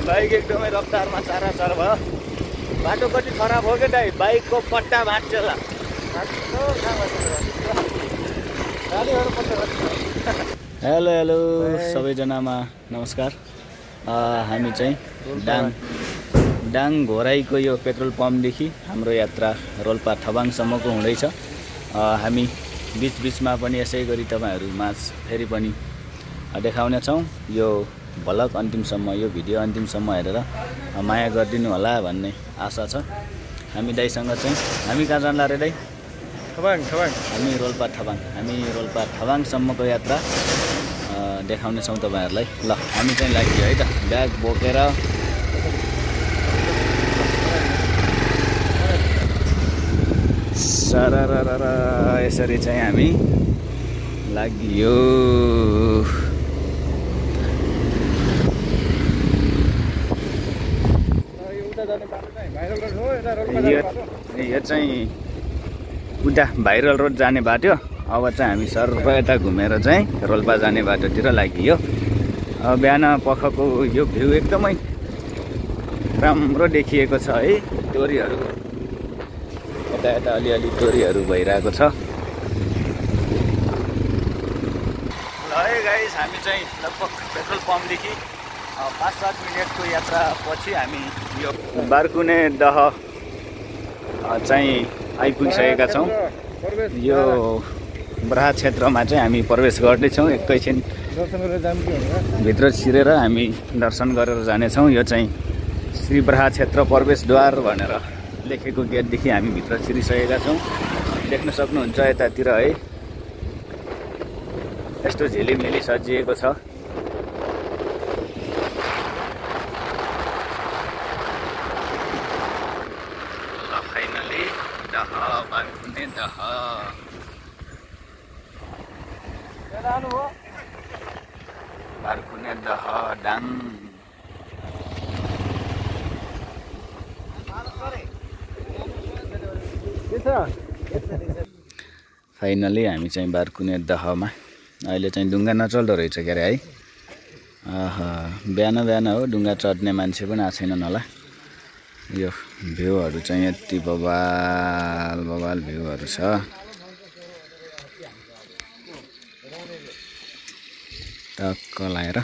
Bike एकदमै रफ्तारमा चाराचार भयो। बाटो कति खराब हो क्या दाइ, बाइकको पट्टा भाँच्छ होला। हेलो हेलो सबैजनामा नमस्कार। हामी चाहिँ डाङ घोराईको यो पेट्रोल पम्पदेखि हाम्रो यात्रा रोल्पा ठबाङसम्मको हुँदैछ। हामी बिचबिचमा पनि यसै गरी तपाईँहरू माझ फेरि पनि देखाउनेछौँ। यो भ्लग अन्तिमसम्म, यो भिडियो अन्तिमसम्म हेरेर माया गरिदिनु होला भन्ने आशा छ। हामी दाइसँग चाहिँ हामी कहाँ जान्ला रे दाइ? ठबाङ। हामी रोल्पा ठबाङसम्मको यात्रा देखाउनेछौँ तपाईँहरूलाई। ल हामी चाहिँ लाग्यो है त, ब्याग बोकेर। सरररर यसरी चाहिँ हामी लाग्यो। यो चाहिँ उता भाइरल रोड जाने बाटो। अब चाहिँ हामी सर्व यता घुमेर चाहिँ रोल्पा जाने बाटोतिर लाग्यो। बिहान पखको यो भ्यू एकदमै राम्रो देखिएको छ है। टोरीहरू यता यता अलिअलि टोरीहरू भइरहेको छ। ल है गाइस, हामी चाहिँ लगभग पेट्रोल पम्पदेखि 5-7 मिनटको यात्रा पछि हामी यो बार्कुने दह चाहिँ आइपुगिसकेका छौँ। यो बराहा क्षेत्रमा चाहिँ हामी प्रवेश गर्दैछौँ। एकैछिन भित्र छिरेर हामी दर्शन गरेर जानेछौँ। यो चाहिँ श्री बराहा क्षेत्र प्रवेशद्वार भनेर लेखेको गेटदेखि हामी भित्र छिरिसकेका छौँ। देख्न सक्नुहुन्छ यतातिर है, यस्तो झिलिमिली सजिएको छ। फाइनली बार्कुने दह डाङ। फाइनली हामी चाहिँ बार्कुने दहमा। अहिले चाहिँ डुङ्गा नचल्दो रहेछ के अरे है। बिहान हो, डुङ्गा चढ्ने मान्छे पनि आएको छैनन् होला। यो भ्यूहरू चाहिँ यति बवाल भ्यूहरू छ। टक्क लाएर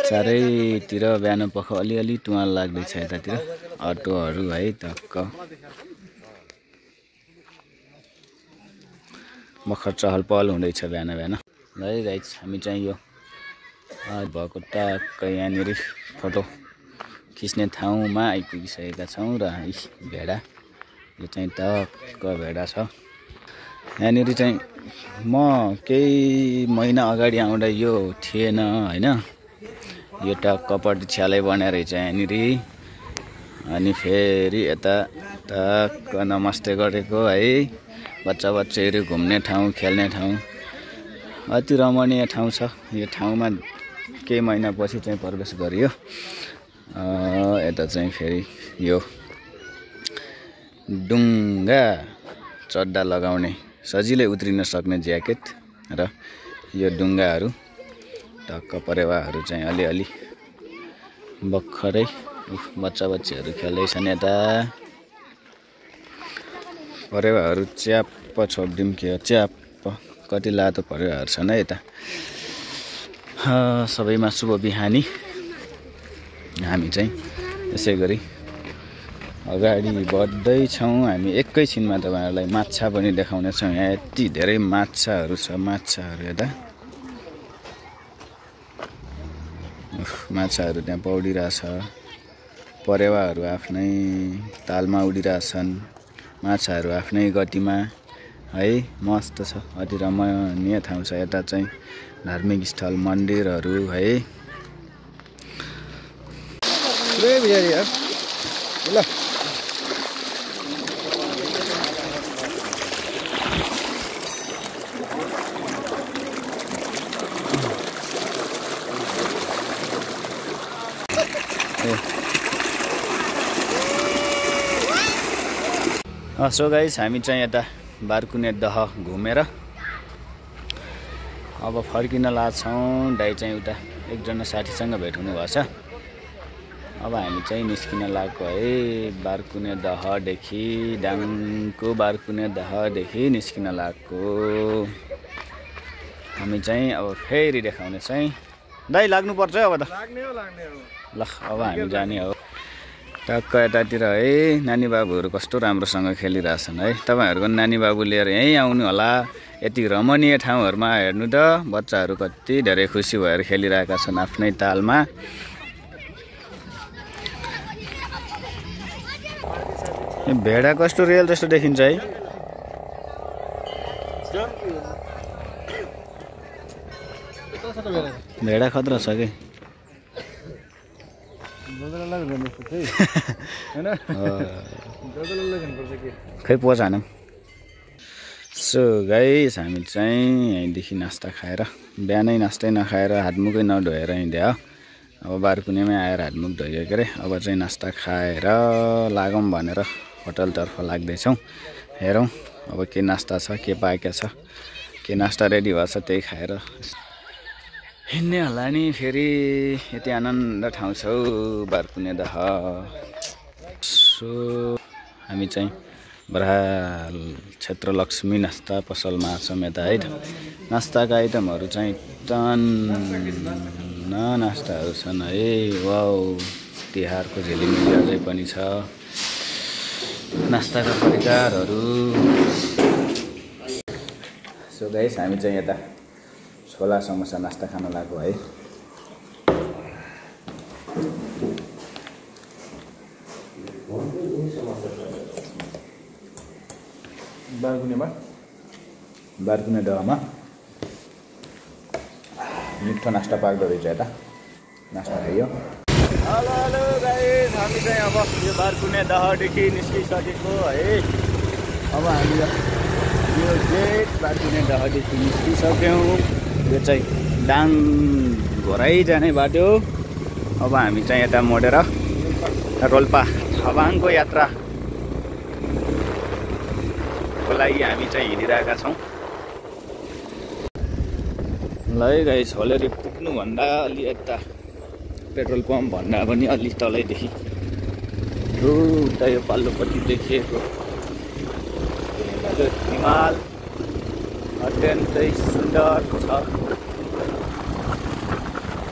चारैतिर बिहान पख अलिअलि तुवाल लाग्दैछ। यतातिर अटोहरू है, टक्क भर्खर चहल पहल हुँदैछ बिहान। ल है गाइस, हामी चाहिँ यो भएको टक्क यहाँनिर फोटो खिच्ने ठाउँमा आइपुगिसकेका छौँ। र भेडा, यो चाहिँ टक्क भेडा छ। यहाँनिर चाहिँ म केही महिना अगाडि आउँदा यो थिएन होइन। यो टक्कपट्टि छ्यालै बनाएर रहेछ यहाँनिर। अनि फेरि यता टक्क नमस्ते गरेको है। बच्चाहरू घुम्ने ठाउँ, खेल्ने ठाउँ, अति रमणीय ठाउँ छ। यो ठाउँमा केही महिनापछि चाहिँ प्रवेश गरियो। यता चाहिँ फेरि यो डुङ्गा चड्डा लगाउने, सजिलै उत्रिन सक्ने ज्याकेट र यो डुङ्गाहरू, टक्क परेवाहरू चाहिँ अलिअलि भर्खरै बच्चाहरू खेल्दैछन्। यता परेवाहरू च्याप्प छोडिदिउँ के हो, च्याप्प कति लातो परेवाहरू छन् है यता। सबैमा शुभ बिहानी। हामी चाहिँ यसै गरी अगाडि बढ्दैछौँ। हामी एकैछिनमा तपाईँहरूलाई माछा पनि देखाउनेछौँ। यहाँ यति धेरै माछाहरू छ। यता माछाहरू त्यहाँ पौडिरहेछ। परेवाहरू आफ्नै तालमा उडिरहेछन्। माछाहरू आफ्नै गतिमा है, मस्त छ। अति रमणीय ठाउँ छ। यता चाहिँ धार्मिक स्थल, मन्दिरहरू है। ल सो गाइस, हामी चाहिँ यता बार्कुने दह घुमेर अब फर्किन लाग्छौँ। दाइ चाहिँ उता एकजना साथीसँग भेट हुनु भएको छ। अब हामी चाहिँ निस्किन लागेको है बारकुने दहदेखि डाङको बारकुने दहदेखि निस्किन लागेको हामी चाहिँ अब फेरि देखाउने चाहिँ दाइ लाग्नुपर्छ अब त ल अब हामी जाने हो टक्क यतातिर है नानी बाबुहरू कस्तो राम्रोसँग खेलिरहेछन् है तपाईहरुको नानी बाबु लिएर यहीँ आउनु होला यति रमणीय ठाउँहरुमा हेर्नु त बच्चाहरू कति धेरै खुसी भएर खेलिरहेका छन् आफ्नै तालमा भेडा कस्तो रियल जस्तो देखिन्छ है भेडा खतरा छ के खै पोज हानौँ सो गाइस हामी चाहिँ यहीँदेखि नास्ता खाएर बिहानै नास्तै नखाएर हातमुखै नधोएर हिँड्यो अब बारकुनेमै आएर हातमुख धोयो के अरे अब चाहिँ नास्ता खाएर लागौँ भनेर होटलतर्फ लाग्दैछौँ हेरौँ अब के नास्ता छ के पाकेको छ के नास्ता रेडी भएको छ त्यही खाएर हिँड्ने होला नि फेरि यति आनन्द ठाउँ छ हौ बारकुने दह सो हामी चाहिँ बराल क्षेत्र लक्ष्मी नास्ता पसलमा छौँ यता है नास्ताका आइटमहरू चाहिँ टन्न नास्ताहरू छन् है वाउ तिहारको झिलिमिली अझै पनि छ नास्ताका परिकारहरू सो गाइस हामी चाहिँ यता छोला समोसा नास्ता खान लाग्यो है बारकुने दहमा मिठो नास्ता पाक्दो रहेछ यता नास्ता खाइयो हेलो हेलो गाइस हामी चाहिँ अब यो बारकुने दहदेखि निस्किसकेको है अब हामी यो गेट बारकुने दहदेखि निस्किसक्यौँ यो चाहिँ डाङ घोराइ जाने बाटो अब हामी चाहिँ यता मोडेर रोल्पा छबाङको यात्राको लागि हामी चाहिँ हिँडिरहेका छौँ ल है गाइस होलेरी पुग्नुभन्दा अलि यता पेट्रोल पम्प भन्दा पनि अलि तलैदेखि उता यो पल्लोपट्टि देखिएको हिमाल अत्यन्तै सुन्दर छ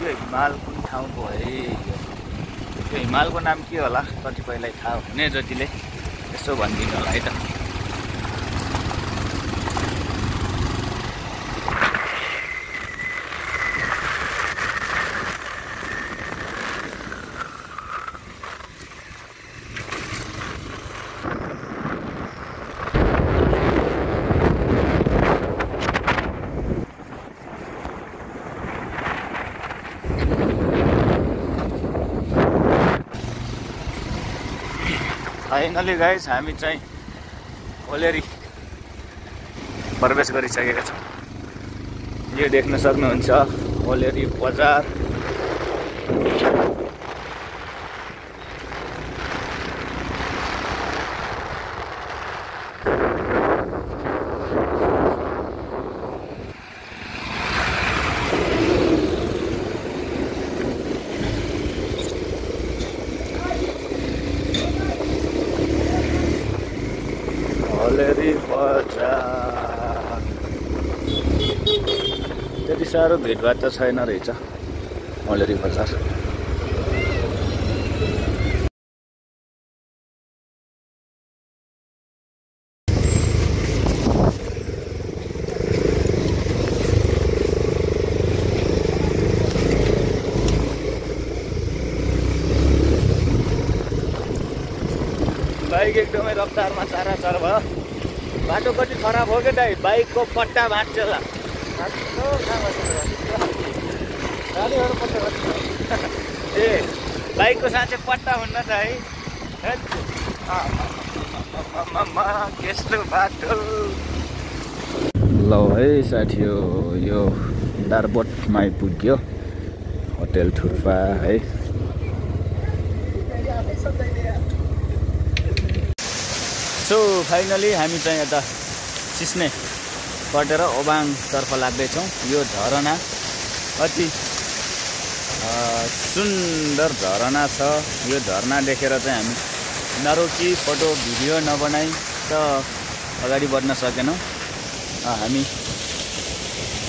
यो हिमाल कुन ठाउँको है यो हिमालको नाम के होला कतिपयलाई थाहा हुने जतिले यसो भनिदिनु होला है त फाइनली गाइस हामी चाहिँ होलेरी प्रवेश गरिसकेका छौँ यो देख्न सक्नुहुन्छ होलेरी बजार होलेरी बजार त्यति साह्रो भिडभाड त छैन रहेछ होलेरी बजार बाइक एकदमै रफ्तारमा चाराचार भयो बाटो कति खराब हो क्या दाइ बाइकको पट्टा भाँच्छ होला ए बाइकको साँच्चै पट्टा हुन्न त है त्यस्तो बाटो ल है साथी यो दारबोटमा आइपुग्यो होटेल थुर्पा है सो फाइनली हामी चाहिँ यता सिस्ने कटेर ओबाङतर्फ लाग्दैछौँ यो झरना अति सुन्दर झरना छ। यो झरना देखेर चाहिँ हामी नरोकी फोटो भिडियो नबनाई त अगाडि बढ्न सकेनौँ। हामी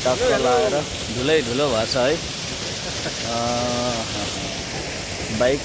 टक्क लगाएर धुलै धुलो भएछ है। बाइक